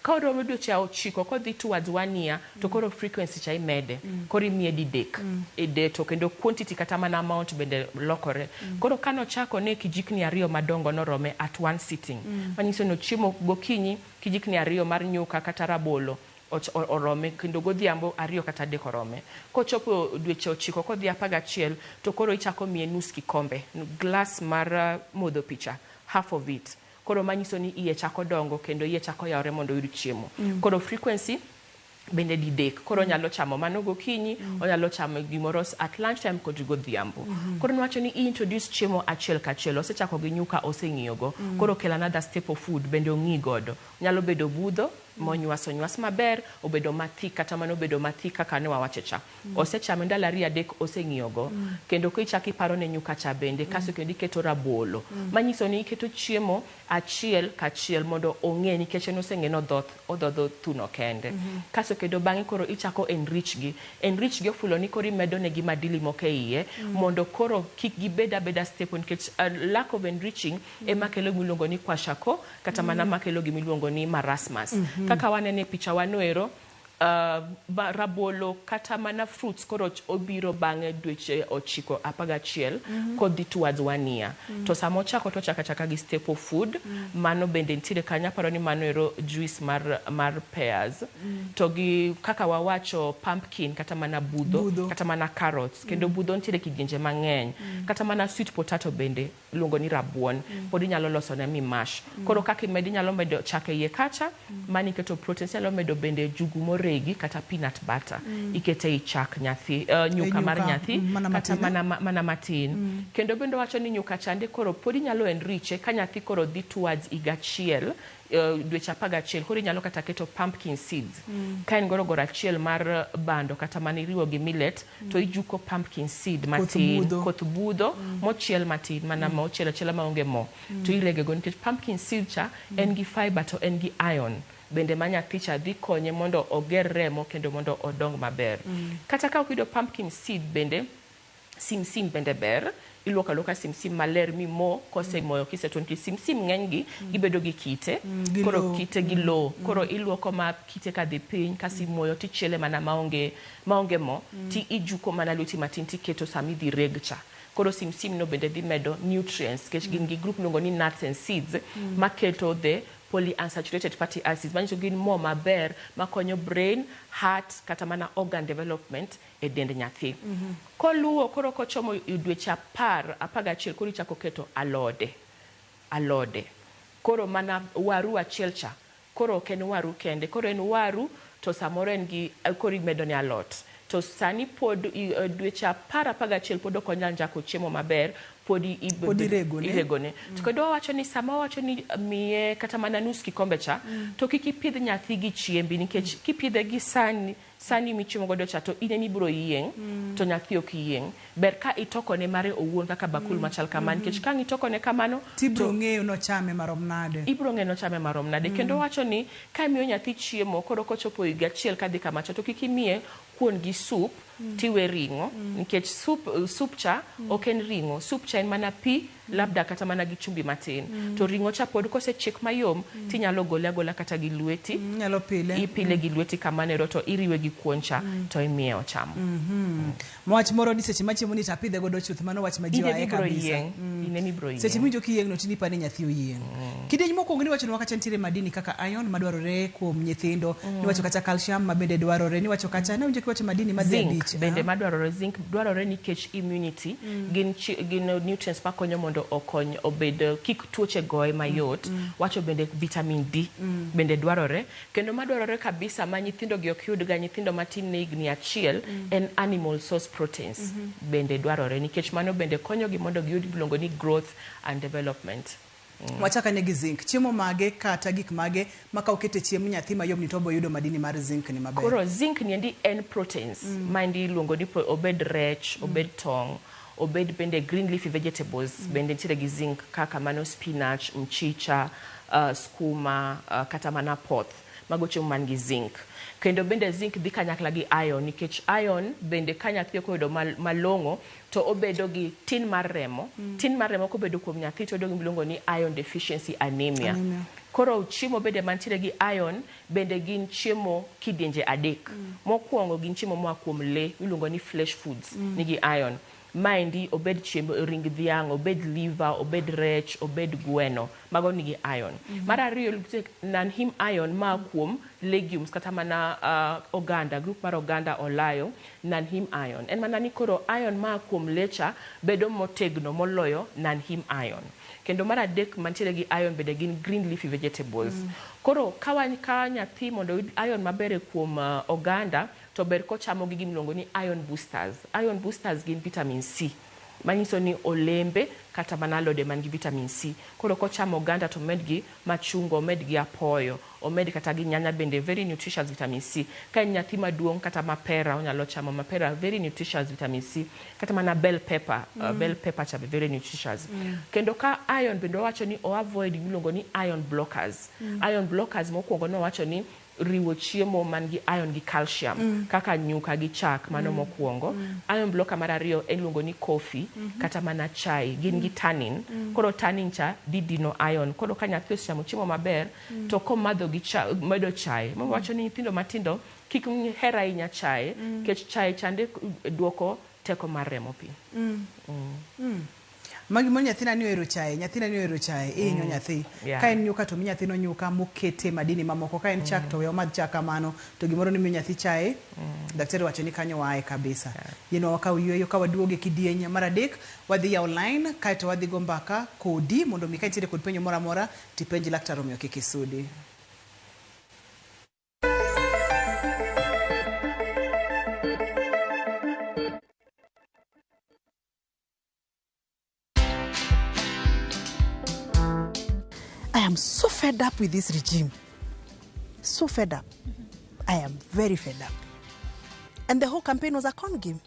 Ka oromo dweche 9 kodhi towards 1 year, to koro frequency cha imede. Koro imiye didek e day, to kendo quantity kata mana amount bende lokore. Koro kanochako ne kijikni 2 madongo norome at one sitting. Manyiso ni ochiemo gokinyi kijikni 2 mar nyuka kata rabolo orome, kendo godhiambo 2 kata 3 orome. Kochopo dweche 9 kodhi 11, to koro ichako miye nus kikombe, glass mar modho pi cha, half of it. Koro manyiso ni iye chako dongo kendo iye chako yawore mondo oyud chiemo. Koro frequency bende didek. Koro onyalo chamo mano gokinyi, onyalo chamo gimoro at lunch time kod godhiambo. Koro nwacho ni i introduce chiemo achiel kachiel. Osechako gi nyuka, oseng'iyo go. Koro kel another staple food bende ong'i godo. Nyalo bedo budho monywas onywas maber, obedo mathik kata mana obedo mathik kaka ne wawacho cha. Osechame ndalo 2 3 oseng'iyo go. Kendo kichako iparo ne nyuka cha bende, kasto kendo iketo rabolo. Manyiso ni iketo chiemo achiel kachiel mondo ong'e, nikech en oseng'e ni odhoth, odhodho thuno kende. Kasto kendo bang'e koro ichako enrich gi. Enrich gi ofulo ni koro imedo negi madili moko e iye, mondo koro kik gibed abeda staple, nikech lack of enriching ema kelo gimiluongo ni kwashiorkor, kata mana makelo gimiluongo ni marasmus. Kaka waneno e picha wanoero, rabolo kata mana fruits koro obiro bang'e dweche 9 11 kodhi towards 1 year. To sama ochako to ochako achaka gi staple food. Mano bende nitiere kanyo, aparo ni mano ero juice mar pears. To gi kaka wawacho pumpkin kata mana budho, Budho. Kata mana carrots. Kendo budho nitiere kidienje mang'eny. Kata mana sweet potato bende iluongo ni rabuon. Pod inyalo loso ne mi mash. Koro kaka imedo, inyalo medo chak e iye kacha, mano iketo proteins, inyalo medo bende njugu moregi kata peanut butter. Ikete ei chak nyathi, nyuka mar nyuka, nyathi, mana kata matin, eh? mana matin. Kendo bende wacho ni nyuka chande koro pod inyalo enriche ka nyathi koro dhi towards higa achiel, dweche 11, koro inyalo kata keto pumpkin seeds. Ka en gorogoro achiel mar bando kata mana iriwo gi millet, to ijuko pumpkin seed matin, budho. Koth budho mochiel matin, mana ma ochiel achiela maonge mo, to irege go, nikech pumpkin seed cha en gi fiber to en gi iron bende ma nyathi cha dhi konye mondo oger remo kendo mondo odong maber. Kata ka ok iyudo pumpkin seed bende, simsim bende ber. Iluoko aluoka simsim maler mimo, kosemoyo kisetuo, nikech simsim ng'eny gi gibedo gi kite, gi koro lowo. Kite gi lowo. Koro iluoko ma kite kadhi piny, kasimoyo tichiele mana maonge mo, ti ijuko mana lweti matin tiketo sama idhi reg cha. Koro simsim no bende dhi medo nutrients, nikech gin gi group miluongo ni nuts and seeds maketo the polyunsaturated fatty acids, manyiso gin mo maber makonyo brain, heart kata mana organ development e dend nyathi. Koluwo koro kochomo dweche 10 11, koro ichako keto alode. Alode koro mana waru achiel cha, koro ok en waru kende, koro en waru to samoro en gi koro imedo ne alot. To sani pod dweche 10 11 pod ok onyal njako chiemo maber, pod Pod iregone. Iregone. To kendo wawacho ni sama wawacho ni miye kata mana nus kikombe cha, to kik ipidh nyathi gi chiembi, nikech kipidhe gi sani michiemo godo cha, to in ema ibiro yieng', to nyathi ok yieng'. Ber ka itokone mare owuon kaka bakul machal kama, nikech ka ang' itokone kamano, Tibiro ng'eyo nochame marom nade. Ibiro ng'eyo nochame marom nade. Kendo wacho ni ka imiyo nyathi chiemo, koro kochopo higa achiel kadhi kamacha, to kik imiye kuon gi soup tiwe ring'o, nikech soup cha ok en ring'o. Soup cha en mana pi labda kata mana gi chumbi matin. To ring'o cha pod kosechiek mayom, tinyalo gole agola kata gi lweti. Inyalo pile. Ipile gi lweti kamano ero, to iriwe gi kuon cha to imiye ochamo. Wach moro ni seche ma chiemo ni to apidhe godo chuth, mano wach ma ji In ema oaye ibiro kabisa. yieng'. In ema ibiro Seche yieng'. miwinjo kiyieng' no tinipa ni nyathi oyieng'. Kidieny mokwongo niwachonwa kacha nitiere madini kaka iron madwarore kuom nyithindo. Niwacho kacha calcium ma bende dwarore. Niwacho kacha nawinjo kiwacho madini madhi Zinc. 5. Bende madwarore, zinc dwarore nikech immunity. Gin nutrients makonyo mondo okony obed kik tuoche goye mayot. Wacho bende vitamin D bende dwarore. Kendo madwarore kabisa ma nyithindo gi ok yud ga, nyithindo matin ne higni 1, en animal source proteins. Bende dwarore nikech mano bende konyogi mondo giyud gimiluongo ni growth and development. Wachak ane gi zinc. Chiemo mage kata gik mage ma ka oket e chiemb nyathi mayom ni to obo yudo madini mar zinc ni maber? Koro zinc ni endi en proteins. Maendi iluongo ni obed rech, obed tong', obed bende green leafy vegetables bende nitiere gi zinc kaka mano spinach, mchicha, skuma, kata mana apoth. Mago chiemo man gi zinc. Kendo bende zinc dhi kanyakla gi iron, nikech iron bende ka nyathi ok oyudo malong'o to obedo gi tin mar remo. Tin mar remo kobedo kuom nyathi to oyudo gima iluongo ni iron deficiency anemia. Anemia. Koro chiemo bende mantiere gi iron bende gin chiemo kidienje adek. Mokwongo gin chiemo moa kuom lee miluongo ni flesh foods nigi iron. Maendi obed chiemb ring dhiang', obed liver, obed rech, obed gweno, mago nigi iron. Mar ariyo nitie non-heme iron maa kuom legumes kata mana oganda, group mar oganda olayo, non-heme iron. En mana ni koro iron maa kuom lee cha bedo motegno moloyo non-heme iron. Kendo mar adek mantiere gi iron bende gin green leafy vegetables. Koro ka nyathi mondo oyud iron maber e kuom oganda, to ber kochamo gi gimiluongo ni iron boosters. Iron boosters gin vitamin C. Manyiso ni olembe kata mana alode man gi vitamin C. Koro kochamo oganda to omed gi machungwa, omed gi apoyo, omed kata gi nyanya bende very nutritious vitamin C. Ka en nyathi maduong' kata mapera onyalo chamo mapera, very nutritious vitamin C. Kata mana bell pepper, bell pepper cha be very nutritious. Kendo ka iron bende wawacho ni o avoid gimiluongo ni iron blockers. Iron blockers mokwongo nowacho ni riwo chiemo man gi iron gi calcium kaka nyuka gi chak, mano mokwongo. Iron blocker mar ariyo en iluongo ni coffee kata mana chai, gin gi tannin. Koro tannin cha dhi dino iron. Koro ka nyathi osechamo chiemo maber to komadho gi medo chai. Mawacho ni nyithindo matindo kik her ahinya chai, nikech chai chande duoko teko mar remo piny. Magi mo nyathina ni ohero chae, nyathina ni ohero chae, ihinyo nyathi. Ka en nyuka to mi nyathino nyuka mokete madini mamoko, ka en chak to we omadh chak kamano, to gimoro ni miyo nyathi chae, daktari wacho ni kanyo waaye kabisa. Yienwa wakaw yueyo ka waduogo e kidieny mar adek, wadhi yawo line kaeto wadhi go mbaka kodi mondo mi ka nitiere kod penjo moro amora tipenj laktar omiyo kik isudi. I am so fed up with this regime. So fed up. I am very fed up. And the whole campaign was a con game.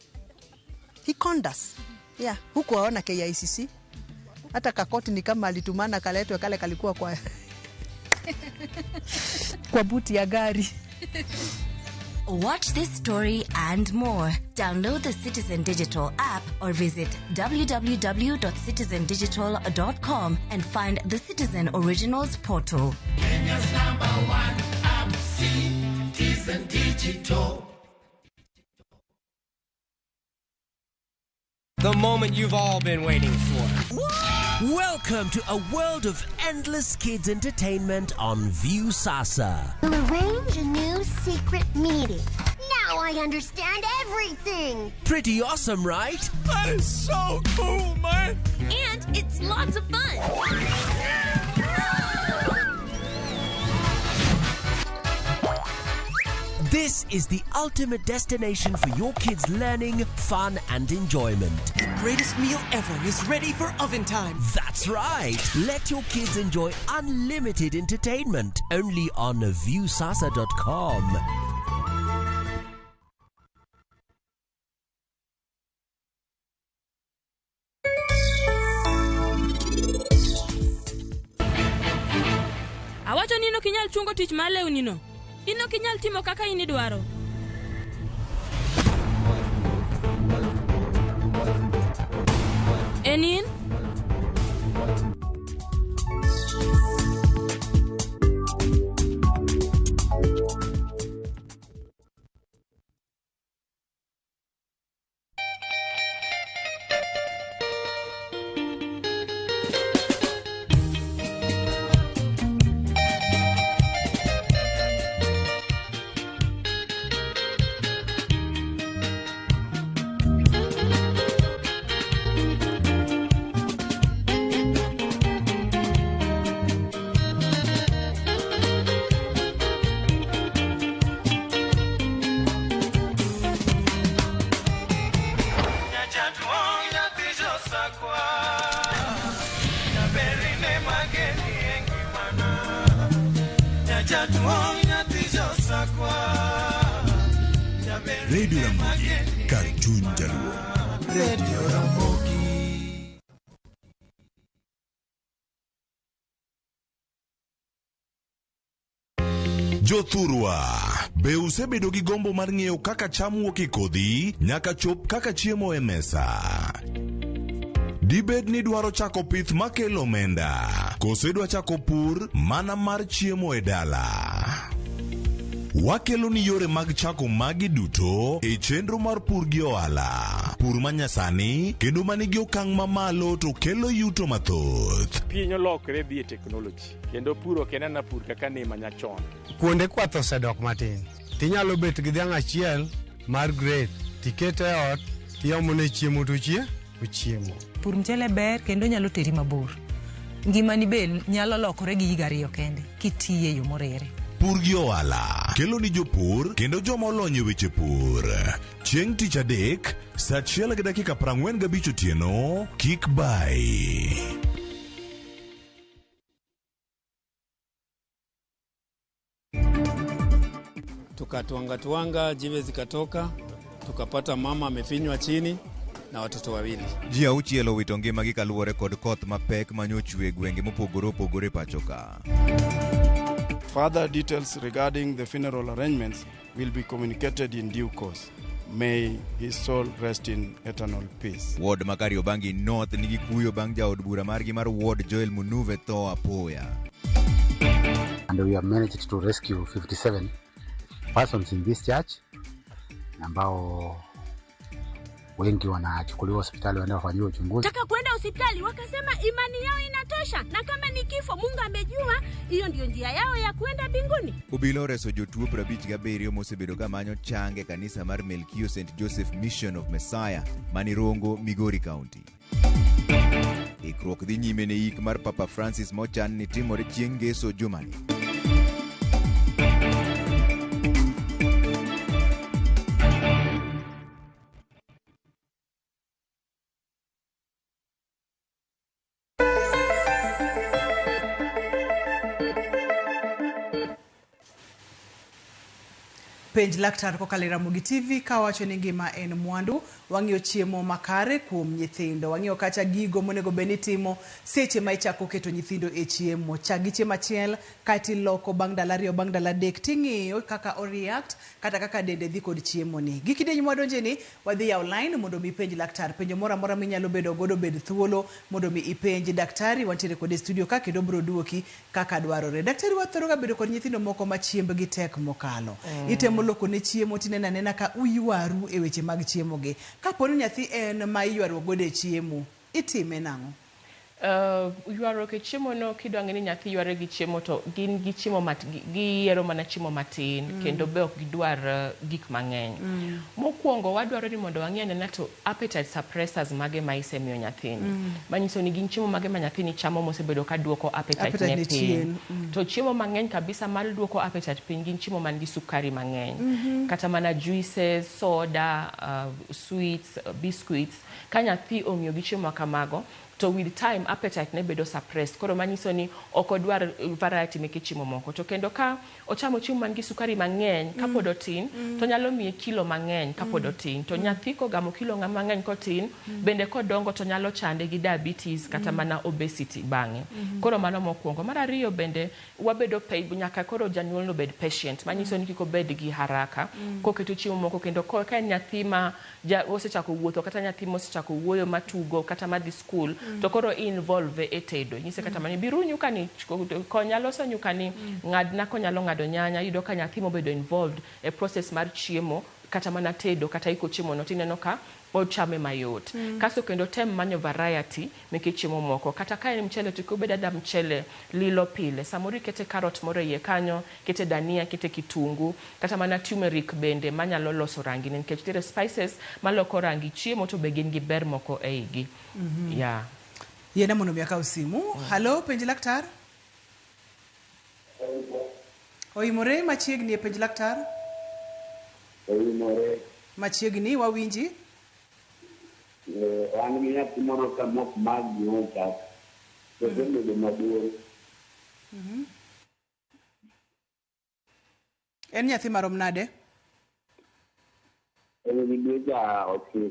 He conned us. Yeah. Hukuwaona KICC. Hata kakoti ni kama alitumana kaletwe kale kalikuwa kwa buti ya gari. Watch this story and more. Download the Citizen Digital app or visit www.citizendigital.com and find the Citizen Originals portal. Kenya's number one app, Citizen Digital. The moment you've all been waiting for. Welcome to a world of endless kids entertainment on Viusasa. We'll arrange a new secret meeting. Now I understand everything. Pretty awesome, right? That is so cool, man. And it's lots of fun. This is the ultimate destination for your kids' learning, fun, and enjoyment. The greatest meal ever is ready for oven time. That's right. Let your kids enjoy unlimited entertainment only on Viusasa.com. Awacho ni ok inyal chungo tich mar lewni no. In ok inyal timo kaka in idwaro. En in? Jaduong' nyathi josakwa. Jaber Radio Ramogi, kar chuny Jaluo. Radio Ramogi. Jothurwa, be usebedo gi gombo mar ng'eyo kaka cham wuok e kodhi nyaka chop kaka chiemo e mesa? Dibed ni dwaro chako pith makelo omenda, koso idwa chako pur mana mar chiemo e dala? Wakelo ni yore mag chako magi duto e chenro mar pur gi ohala. Pur manyasani kendo manigi okang' mamalo to kelo yuto mathoth. Piny olokre dhi e teknoloji kendo pur ok en ana pur kaka ne manyachon. Kuonde kwath osedok matin. Tinyalo bet gi dhiang' achiel mar grade, tikete e ot, tiomone chiemo to ochiemo. Pur mchele ber kendo nyalo teri mabor. Ngimani be nyalo lokore gi higa ariyo kende kitiye e yo moriere. Pur gi ohala kelo ni jopur kendo joma olony e weche pur. Chieng' tich adek, saa 1:45 otieno, kik bai. Tukatwanga twanga, jiwe zikatoka, tukapata mama amefinywa chini na watoto wawili. Ji auchiel owito ngimagi kaluwore kod koth mapek manyochwe e gwenge mopogore opogore pacho ka. Further details regarding the funeral arrangements will be communicated in due course. May his soul rest in eternal peace. Ward ma Kariobangi North nigi kuyo bang' jaod bura margi mar Ward Joel Munuve tho apoya. And we have managed to rescue 57 persons in this church ambao wengi wanachukuliwa hospitali waende wafanyiwe uchunguzi. Taka kwenda hospitali wakasema imani yao inatosha, na kama ni kifo Mungu amejua hiyo ndio njia yao ya kwenda mbinguni. Obila oreso jotuo 57 mosebedo ka manyo chang e kanisa mar Melkio St Joseph Mission of Messiah mani Rongo, Migori County. Ikruok dhi nyime ne yik mar Papa Francis mochan ni timore chieng' ngeso jumani. Penj laktar kokalo e Ramogi TV kawacho ni ngima en mwandu. Wang'iyo chiemo makare kuom nyithindo. Wang'iyo kacha gigo monego bed ni itimo seche ma ichako keto nyithindo e chiemo. Chak gi chiemo achiel kaeto iloko bang' ndalo ariyo bang' ndalo adek ting'iyo kaka o react kata kaka dende dhi kod chiemo ni. Gi kidieny mwadonje ni wadhi yawo line mondo mi ipenj laktar. Penjo moro amora minyalo bedo godo bed thuolo mondo mi ipenj daktari. Wantiere kode e studio ka kendo biro duoki kaka dwarore. Daktari wathoro ga bedo kod nyithindo moko ma chiembgi tek mokalo. Itemo loko ne chiemo tineno anena ka uywaru e weche mag chiemo gi. Kapo ni nyathi en ma iywaruok godo e chiemo, itime nang'o? Ywaruok e chiemo no kidwa ng'e ni nyathi yware gi chiemo to gin gi chiemo giyiero mana chiemo matin kendo be ok gidwar gik mang'eny. Mokwongo wadwaro ni mondo wang'i anena to appetite suppressors mage ma isemiyo nyathini. Manyiso ni gin chiemo mage ma nyathini chamo mosebedo ka duoko appetite ne piny. To chiemo mang'eny kabisa mar duoko appetite piny gin chiemo man gi sukari mang'eny. Kata mana juices, soda, sweets, biscuits. Ka nyathi ong'iyo gi chiemo kamago to with time appetite ne bedo suppressed. Koro manyiso ni ok odwar variety meke chiemo moko. To kendo ka ochamo chiemo man gi sukari mang'eny kapod otin, to nyalo miye kilo mang'eny kapod otin. To nyathi kogamo kilo mang'eny kotin, bende kodongo to nyalo chande gi diabetes kata mana obesity bang'e. Koro mano mokwongo. Mar ariyo bende wabedo nyaka koro janyuol no bed patient. Manyiso ni kik obed gi haraka koketo chiemo moko kendo ka en nyathi ma osechako wuotho kata nyathi mosechako wuoyo matugo kata madhi school, to koro involve e tedo. Nyise kata mani biru nyuka ni konya loso nyuka ni ng'adna konyalo ng'ado nyanya. Yudo ka nyathi mobedo involved e process mar chiemo kata mana tedo kata iko chiemo no tineno ka ochame mayot. Kasto kendo tem manyo variety meke chiemo moko. Kata ka en mchele to kik obed ada mchele lilo pile. Samoro ikete carrot moro e iye kanyo, kete dania, kete kitungu, kata mana turmeric bende manyalo loso rangi ne nikech nitiere spices maloko rangi chiemo to be gin gi ber moko e igi. Yeah. Yiena mondo mi akaw simu. Hallo, penj laktar. Oimore machiegni e penj laktar. Oimore. Machiegni wawinji. An gi nyathi moro ka mok mag gimoro chak. To osebedo maduong'. En nyathi marom nade? En gi dweche 9.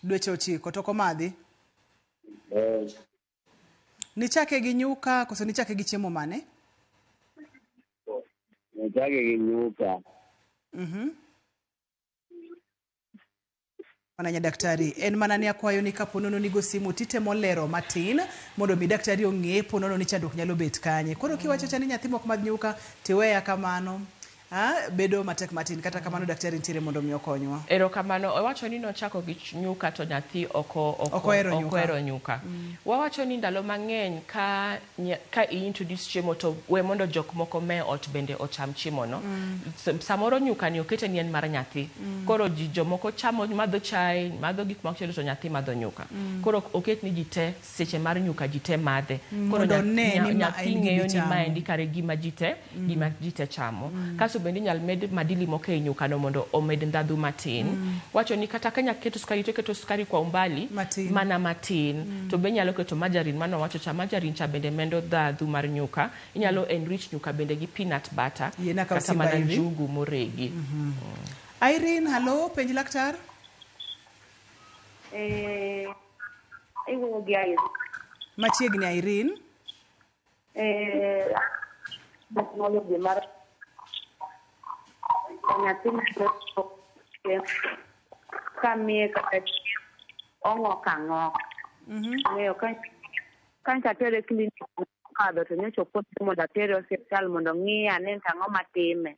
Dweche 9 to ok omadhi? Nichake gi nyuka koso nichake gi chiemo mane? Nichake gi nyuka. Mana nya daktari, en mana ni akwayo ni kapo nono nigo simu titemo lero matin mondo mi daktari ong'e po nono ni chandruok nyalo bet kanye. Koro kiwacho cha ni nyathi mok madh nyuka tiweya kamano, bedo matek matin. Kata kamano daktari nitiere mondo mi okonywa. Erokamano. Owacho ni nochako gi nyuka to nyathi ok ohero nyuka. Wawacho ni ndalo mang'eny ka i-introduce chiemo to we mondo jok moko me ot bende ocham chiemo no. Samoro nyuka ni okete ni en mar nyathi. Koro jomoko chamo, madho chai, madho gik moko to nyathi madho nyuka. Koro oket ni ji te seche mar nyuka ji te madhe. Koro nyathi ng'eyo ni maendi kare gima ji te chamo. Kasto bende inyal med madili moko e nyuka no mondo omed ndhadhu matin. Wacho ni kata ka nyaketo sukari to keto sukari kwa umbali matin. Mana matin. To be inyalo keto margarine, mano wacho cha margarine cha bende mendo ndhadhu mar nyuka. Inyalo enrich nyuka bende gi peanut butter kata mana njugu moregi. Irene, hello, penj laktar. Iwuoyo gi Irene. Machiegni Irene. Teknoloji mar nyathi kamiye kata ong'ok ang'oka. Ng'eyo ka nyocha atere klinik okadho to nyocha okone mondo atere osiptal mondo ng'i ane to ang'o matime.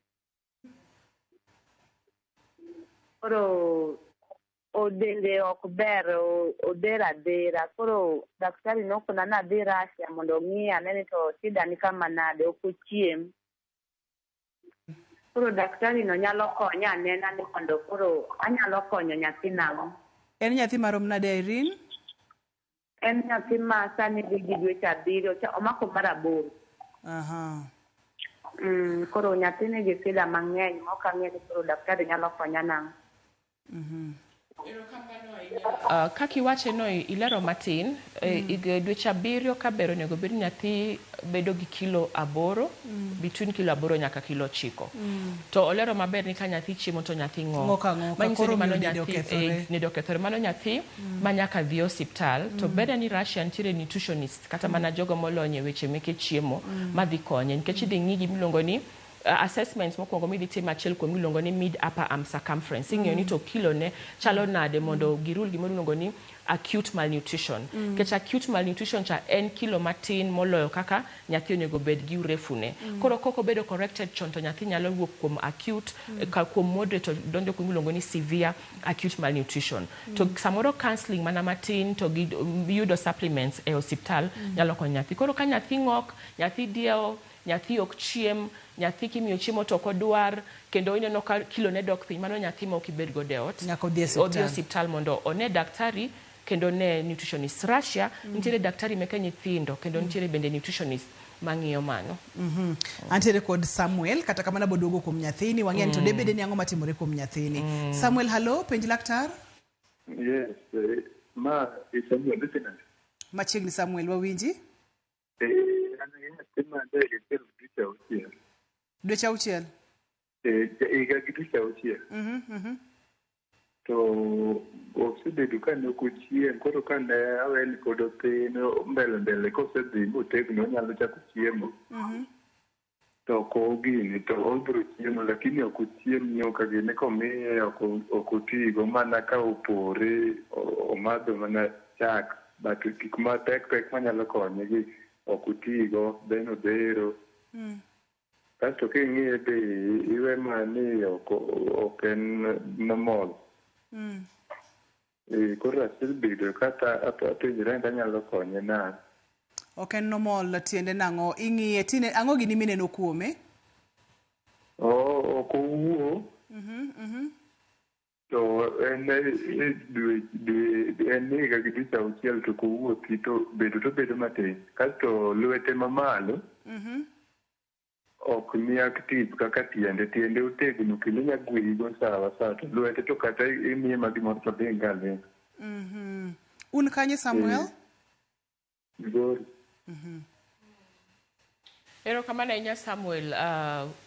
Koro dende ok ber, odhero adhera. Koro daktari nokona ni adhi Russia mondo ong'i ane ni to shida ni kama nade, ok ochiem. Koro daktari no nyalo konya anena ni mondo koro anyalo konyo nyathi nang'o. En nyathi marom nade Irene? En nyathi ma sani nigi dweche 7, omako mar 8. Koro nyathi nigi shida mang'eny ma ok ang'e ni koro daktari nyalo konya nang'o. Kaka iwache no ilero matin, dweche 7 ka ber onego bed nyathi bedo gi kilo 8, between kilo 8 nyaka kilo 9. To olero maber ni ka nyathi chiemo to nyathi ng'ok. Manyiso ni mano nyathi nido okethore. Mano nyathi ma nyaka dhi osiptal. To ber ni Russia nitiere nutritionist kata mana jogo molony e weche meke chiemo madhi konye nikech idhi ng'i gimiluongo ni assessments mokwongo midhi tim achiel kuom miluongo ni mid upper arm circumference. Ing'eyo ni to kilo ne chalo nade mondo girul gima iluongo ni acute malnutrition. Nikech acute malnutrition cha en kilo matin moloyo kaka nyathi onego bed gi urefu ne. Koro kok obedo corrected chon to nyathi nyalo wuok kuom acute, kuom moderate to donjo kuom miluongo ni severe acute malnutrition. To samoro counseling mana matin to gi yudo supplements e osiptal nyalo konyo nyathi. Koro ka nyathi ng'ok, nyathi diewo, nyathi ok chiem, nyathi kimiyo chiemo to ok odwar, kendo ineno ka kilo ne dok piny, mano nyathi ma ok ibed godo e ot. Nyaka odhi e Odhi osiptal mondo one daktari kendo ne nutritionist. Russia nitiere daktari meke nyithindo kendo nitiere bende nutritionist mang'iyo mano. Antiere kod Samuel, kata kamano boduogo kuom nyathini, wang'eyo ni to debede ni ang'o matimore kuom nyathini. Samuel, hello, penj laktar. Yes, ma Samuel listener. Machiegni Samuel, wawinji? Dweche 6. Higa gi dweche 6. To osebedo ka ne ok ochiem, koro ka ne aweni pod othin, mbele mbele kosedhi motegno onyalo chako chiemo. To ok ogini, to obiro chiemo, lakini ok ochiem nyuka gini komiye ok otigo, mana ka opore omadho mana chak, but gik matek tek manyalo konye gi ok otigo, then odhero. Kasto king'iye be iwe mani ok en normal. Koro asebedo kata apenjora ni anyalo konye nade. Ok en normal tiende nang'o? Ing'iye tine ang'o gini mineno kuome? Ok owuo. To en en higa gi dweche 6 to ok owuothi to bedo to bedo matin. Kasto lwete mamalo ok ni active kaka tiende, tiende otegno kendo nya gweyigo sawa sawa, to lwete to kata imiye ma gimoro to ling aling'a. Un kanye Samuel? Migori. Erokamano ahinya Samuel.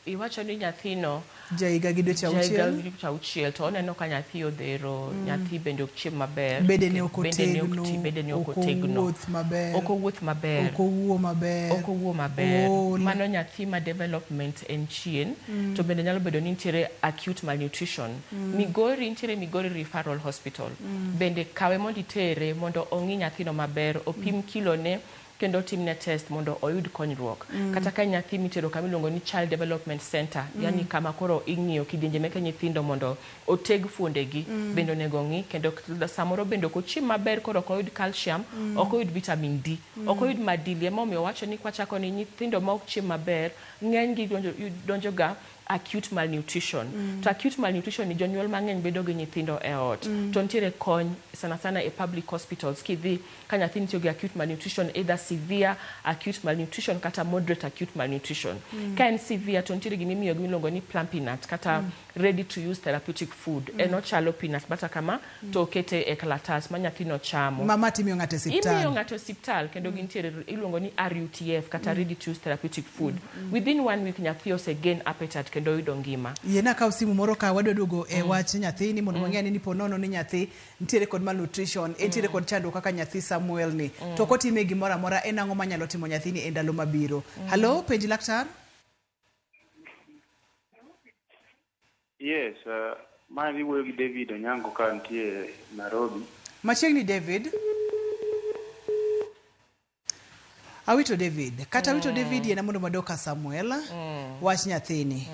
Iwacho ni nyathino Jahiga gi dweche jahiga auchiel. gi dweche auchiel to oneno ka nyathi odhero, nyathi bende ok chiem maber. Bedene ok Bedene ok otegno, ti- bedene ok ok otegno. owuoth maber. Ok owuoth maber. Ok owuo maber. Ok owuo maber. Ool. Mano nyathi ma development en chien, to bende nyalo bedo ni nitiere acute malnutrition. Migori nitiere Migori Referral Hospital. Bende kawe mondo itere mondo ong'i nyathino maber, opim kilone kendo otimne test mondo oyud konyruok. Kata ka en nyathi mitero kama iluongo ni Child Development Center, yani kama koro ing'iyo kidienje meke nyithindo mondo oteg fuondegi, bende onego ong'i kendo samoro bende ok ochiem maber koro ok oyud calcium, ok oyud vitamin D, ok oyud madili. Emomiyo wacho ni kwachako ni nyithindo ma ok chiem maber, ng'eny gi donjo ga acute malnutrition. To acute malnutrition ni jonyuol mang'eny bedo gi nyithindo e ot. To nitiere kony sana sana e public hospitals kidhi ka nyathi nitie gi acute malnutrition, either severe acute malnutrition kata moderate acute malnutrition. Ka en severe to nitiere gima imiyo gi miluongo ni plumpy nut kata ready to use therapeutic food. En ochalo peanut butter kama to okete e kalatas ma nyathino chamo. Mama timiyo ng'ato e Imiyo osiptal. ng'ato e osiptal kendo gintiere iluongo ni RUTF kata ready to use therapeutic food. Within one week nyathi ose gain appetite kendo oyudo ngima. Yiena akaw simu moro ka wadwa duogo e wach nyathini mondo wang'e ni po nono ni nyathi nitiere kod malnutrition, entiere kod chandruok kaka nyathi Samuel ni. To kotime gimoro amora en ang'o manyalo timo nyathini e ndalo mabiro. Halo, penj laktar. Yes, ma iwuoyo gi David Onyango ka nitie Nairobi. Machiegni David. Awito David. Kata awito David yiena mondo wadok ka Samuel. Wach nyathini.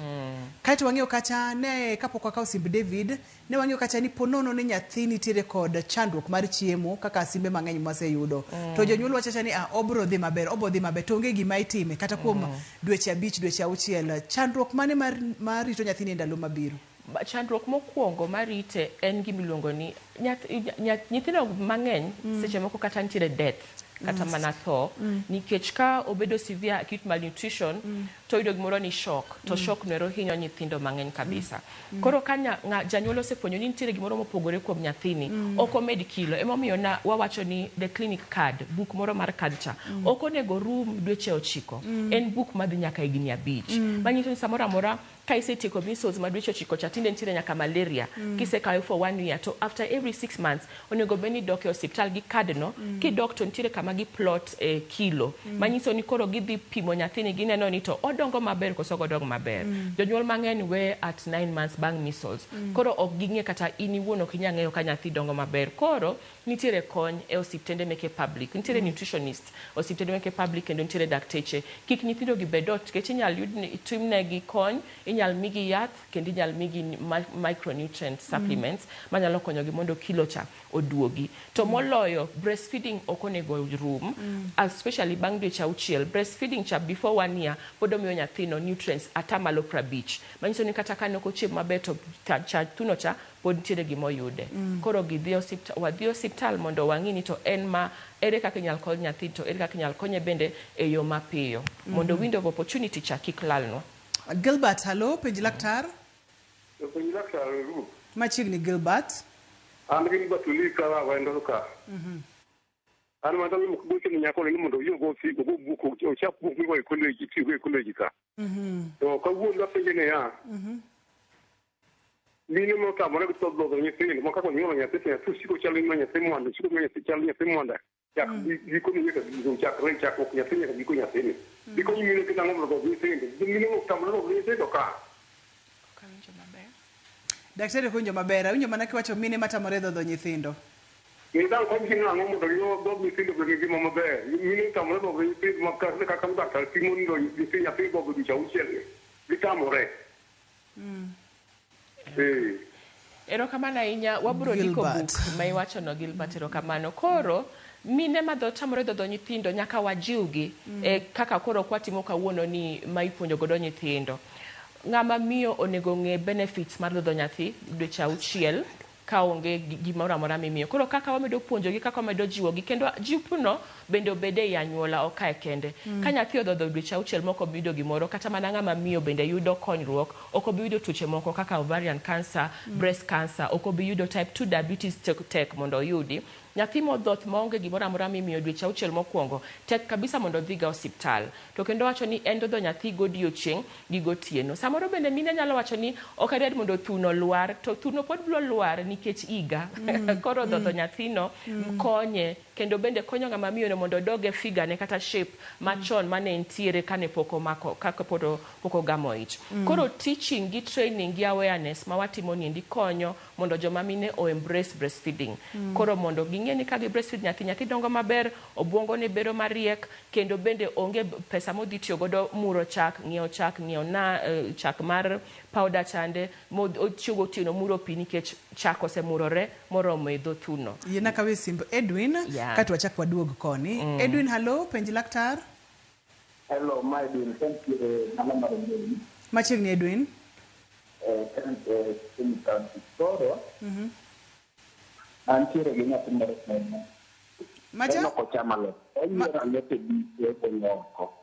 Kaeto wang'eyo kacha ne kapok wakawo simb David, ne wang'eyo kacha ni po nono ni nyathi nitiere kod chandruok mar chiemo kaka simbe mang'eny mwaseyudo. To jonyuol wacho awacha ni ah, obro dhi maber, obo dhi maber, to onge gima itime kata kuom dweche 5, dweche 6. Chandruok mane mar rito nyathini e ndalo mabiro? Chandruok mokwongo marite en gima iluongo ni nyithindo mang'eny seche moko kata nitiere death kata mana tho nikech ka obedo severe acute malnutrition to oyudo gimoro ni shock to shock noero hinyo nyithindo mang'eny kabisa. Koro ka janyuol osefwenyo ni nitiere gimoro mopogore kuom nyathini, ok omed kilo emomiyo na wawacho ni the clinic card, buk moro mar card cha ok onego rum dweche 9. En buk madhi nyaka higni 5. Manyiso ni samoro amora ka isetieko measles ma dweche 9 cha tinde nitiere nyaka malaria kisekawe for one year to after every 6 months onego bed ni idok e osiptal gi card no. Kidok to nitiere kama gi plot e kilo manyiso ni koro gidhi pimo nyathini gineno ni to odongo maber koso ok odong maber. Jonyuol mang'eny we at 9 months bang' measles. Koro ok ging'e kata in iwuon ok inyal ng'eyo ka nyathi dongo maber. Koro nitiere kony e osiptende meke public, nitiere nutritionist osiptende meke public kendo nitiere dakteche. Kik nyithindo gi bed ot nikech inyal yud ni timnegi kony, inyal migi yath kendo inyal migi micronutrient supplements manyalo konyogi mondo kilo cha oduogi. To moloyo breastfeeding ok onego rum, especially bang' dweche 6. Breastfeeding cha before one year pod omiyo nyathino nutrients 50%. Manyiso ni kata ka ne ok ochiemo maber to cha thuno cha pod nitiere gima oyude. Koro gidhi osiptal, wadhi osiptal mondo wang'i ni to en ma ere kaka inyal kony nyathi to ere kaka inyal konye bende e yo mapiyo mondo window of opportunity cha kik lalnwa. Gilbert, halo, penj laktar. Penj laktar Ruth. Machiegni Gilbert. An gi Batuli ka wendo ka. An mana gocho ni nyako ni mondo oyie ogo ogo buk ochak buk migo e college itiyogo e college ka. To kawuono apenje niya, mine motamore gi dhodho nyithindo ma kaka onyuolo nyathi to nyathi osiko chalo ma nyathi mwanda osiko ma nyathi chalo nyathi mwanda chak giko ni nyaka giko chakre chakruok nyathi nyaka giko nyathini. Giko mine kitang'o mondo odhodh nyithindo. Mine otamore dhodho nyithindo ka. Daktari ok owinjo maber. Awinjo mana kiwacho mine matamore dhodho nyithindo. Nidang kony gi nang'o mondo gidhodh nyithindo obed gi ngima maber. Mine otamore dhodho nyithindo ma kaka laktar pimo ni nyathi nyathi dhodho dweche 6 ni. Gitamore. Erokamano ahinya, wabro ndiko Gilbert. buk ma iwachono Gilbert, erokamano. Koro mine ma tamore dhodho nyithindo nyaka wajiwgi e kaka koro kwatimo kawuono ni ma ipuonjo godo nyithindo. Ng'ama miyo onego ng'e benefits mar dhodho nyathi dweche 6 ka onge gimoro amora mimiyo. Koro kaka wamedo puonjogi, kaka wamedo jiwogi, kendo jipno bende obed ei anyuola ok kae kende. Ka nyathi odhodho dweche 6 mok obi yudo gimoro, kata mana ng'ama miyo bende yudo konyruok, ok obi yudo tuoche moko kaka ovarian cancer, breast cancer, ok obi yudo type 2 diabetes tek, tek mondo oyudi. Nyathi modhoth maonge gimoro amora mimiyo dweche 6 mokwongo, tek kabisa mondo odhiga osiptal. To kendo wacho ni en dhodho nyathi godiochieng' gi gotieno. Samoro bende mine nyalo wacho ni ok adwar mondo thuno lwar, to thuno pod biro lwar nikech higa. Koro dhodho nyathino konye, kendo bende konyo ng'ama miyo no mondo odog e figure ne kata shape machon mane entiere kane pok omako, kaka pok ogamo ich. Koro teaching gi training gi awareness ma watimo niendi konyo mondo joma mine o embrace breastfeeding. Koro mondo ging'e ni ka gi breastfeed nyathi, nyathi dongo maber, obwongo ne bedo mariek, kendo bende onge pesa modhi tiyo godo muro chak, ng'iewo chak, ng'iewo na chak mar powder chande, otiyo gotieno muro pi nikech chak osemurore moromo e dho thuno. Yiena kawe simb Edwin, kato wachak waduog koni. Edwin, hello, penj laktar. Hello, my Edwin, thank you. Machiegni Edwin. Koro antiere gi nyathi moro Macha? En ok ocham alot. Oyiero alot e dike ogolo oko.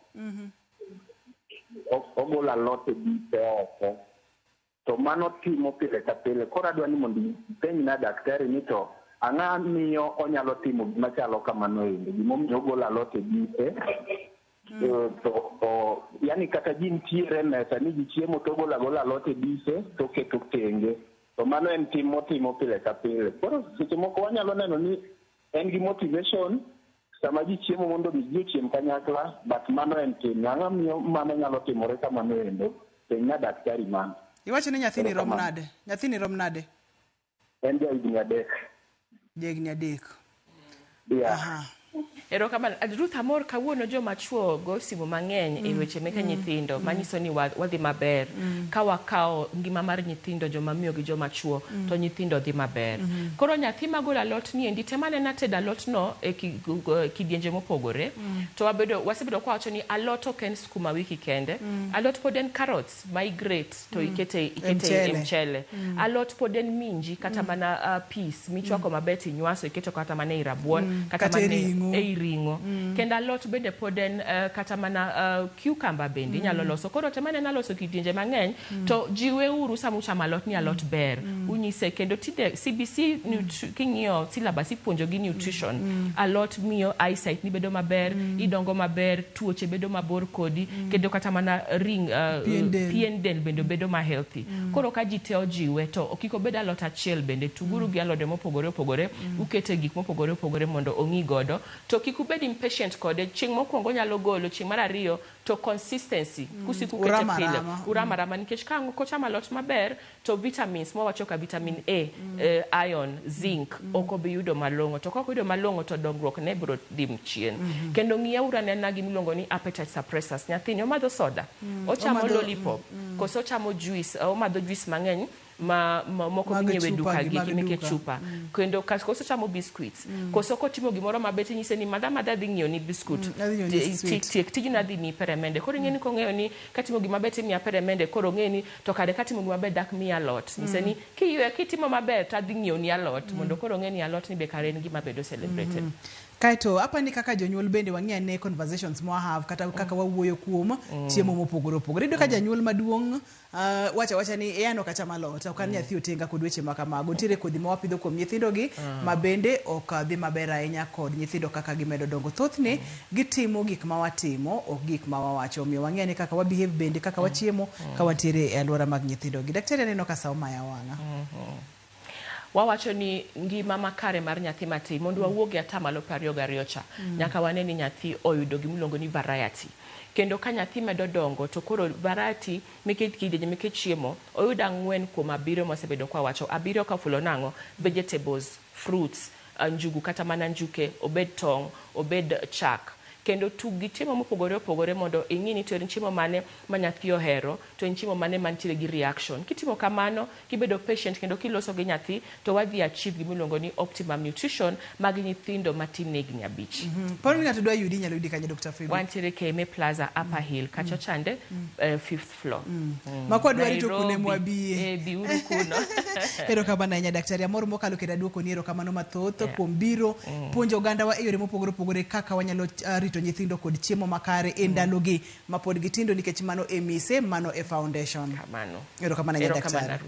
Ogolo alot e dike oko. To mano timo pile ka pile. Koro adwa ni mondo ipenjna daktari ni to ang'o miyo onyalo timo gima chalo kamano endo. Gimomiyo ogolo alot e dike. To yani kata ji nitiere mesa ni ji chiemo to ogolo agola alot e dise to keto tenge. To mano en tim motimo pile ka pile. Koro seche moko wanyalo neno ni en gi motivation sama ji chiemo mondo mi ji ochiem kanyakla, but mano en tim. Ang'o miyo mano nyalo timore kamano endo? Penjna daktari mano. Iwacho ni nyathini rom nade? Nyathini rom nade? En ja higni 3. Ja higni 3. Yeah. Aha. Erokamano. Ruth, amor kawuono joma chuo go simu mang'eny e weche meke nyithindo, manyiso ni wadhi maber. Ka wakawo ngima mar nyithindo, joma miyo gi joma chuo, to nyithindo dhi maber. Koro nyathi magolo alot ni endi, tem anena tedo alot no e kidienje mopogore. To wasebedo kwa wacho ni alot ok en sukuma wiki kende. Alot pod en carrots ma igrate to ikete e mchele. Alot pod en minji kata mana peas michwako maber tinywaso iketo kata mana e rabuon, kata mana e ring'o. Kendo alot bende pod en kata mana cucumber bende inyalo loso. Koro tem anena loso kidienje mang'eny, to jiweuru sama uchamo alot ni alot ber. Unyise kendo tinde CBC king'iyo syllabus ipuonjo gi nutrition. Alot miyo eyesight ni bedo maber, idongo maber, tuoche bedo mabor kodi, kendo kata mana ring pien del bende bedo ma healthy. Koro ka ji te ojiwe to kik obed alot achiel bende, tuguru gi alode mopogore opogore, ukete gik mopogore opogore mondo ong'i godo. To kik ubed impatient kode, chieng' mokwongo nyalo golo, chieng' mar ariyo to consistency, kusiko ukete pile, urama rama, nikech ka kochamo alot maber to vitamins mwawacho ka vitamin A, iron, zinc, ok obi yudo malong'o. To ka ok oyudo malong'o to dongruok ne biro dhi chien. Kendo ng'iyeuru anena gimiluongo ni appetite suppressors. Nyathini omadho soda, ochamo lollipop, koso ochamo juice, omadho juice mang'eny ma moko minyiewe duka gi meke chupa. Kendo koso chamo biscuits, koso kotimo gimoro maber inyise ni madha madha dhi ng'iewo ni biscuit, tiek tijni adhi miyi peremende. Koro ing'e ni kong'eyo ni katimo gima ber timiya peremende, koro ong'e ni to kare katimo gima ber dak miya alot. Nyise ni kitimo maber to adhi ng'iewo ni alot, mondo koro ong'e ni alot ni be kare en gima bedo celebrated. Kaeto apani kaka jonyuol bende wang'i ane conversations mwa have kata kaka wawuoyo kuom chiemo mopogore opogore. Iyudo ka janyuol maduong' wacha ni e an ok acham alot, ok an nyathi otenga kod weche ma kamago. Nitiere kodhi ma wapidho kuom nyithindogi ma bende ok dhi maber ahinya kod nyithindo kaka gimedo dongo. Thothne gitimo gik ma watimo, ok gik ma wawacho. Omiyo wang'i ane kaka wabehave bende, kaka wachiemo ka wantiere e alwora mag nyithindogi. Daktari aneno ka sa omaya wang'a. Wawacho ni ngima makare mar nyathi matin mondo wawuog e atamalo 22 cha, nyaka wane ni nyathi oyudo gimiluongo ni variety. Kendo ka nyathi medo dongo to koro variety meke kidienje meke chiemo oyudo 4 kuom 7 mosebedo kwa wacho. 7 ka fulo nang'o? Vegetables, fruits, njugu kata mana njuke, obed tong', obed chak. Kendo tug gi chiemo mopogore opogore mondo ing'i ni to en chiemo mane ma nyathi ohero, to en chiemo mane mantiere gi reaction. Kitimo kamano, kibedo patient kendo kiloso gi nyathi, to wadhi achieve gimiluongo ni optimum nutrition mag nyithindo matin ne higni 5. Paro ni ng'ato dwa yudi, inyalo yudi kanye, Dr. Phoebe? Wantiere KMA Plaza, Upper Hill, kacha chande, 5th floor. Makwa dwari to kune mwabiye. Biuru kuno. Erokamano ahinya daktari, amor mokalo kendo aduoko ni erokamano mathoth kuom biro puonjo ogandawa e yore mopogore opogore kaka wanyalo rito nyithindo kod chiemo makare e ndalogi ma pod gitindo, nikech mano e mise, mano e foundation. Kamano. Erokamano ahinya daktari.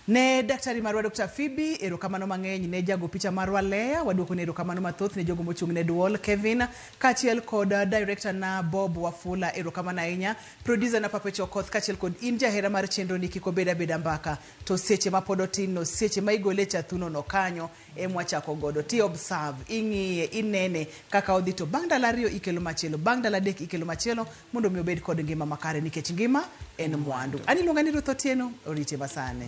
Ne daktari marwa Dr. Phoebe, erokamano mang'eny ne jago picha marwa Leah, waduoko ne erokamano mathoth ne jogo mochung' ne duol Kevin, kaachiel kod director na Bob Wafula, erokamano ahinya. Producer na Papecho Okoth, kaachiel kod in jahera mar chenro ni kik obed abeda mbaka, to seche ma pod otin no, seche ma igole e chathuno no kanyo, emwachako godo. Ti observe, ing'iye, inene kaka odhi to bang' ndalo ariyo ikelo machielo, bang' ndalo adek ikelo machielo mondo mi obed kod ngima makare nikech ngima en mwandu. An iluonga ni Ruth Otieno, orite masani.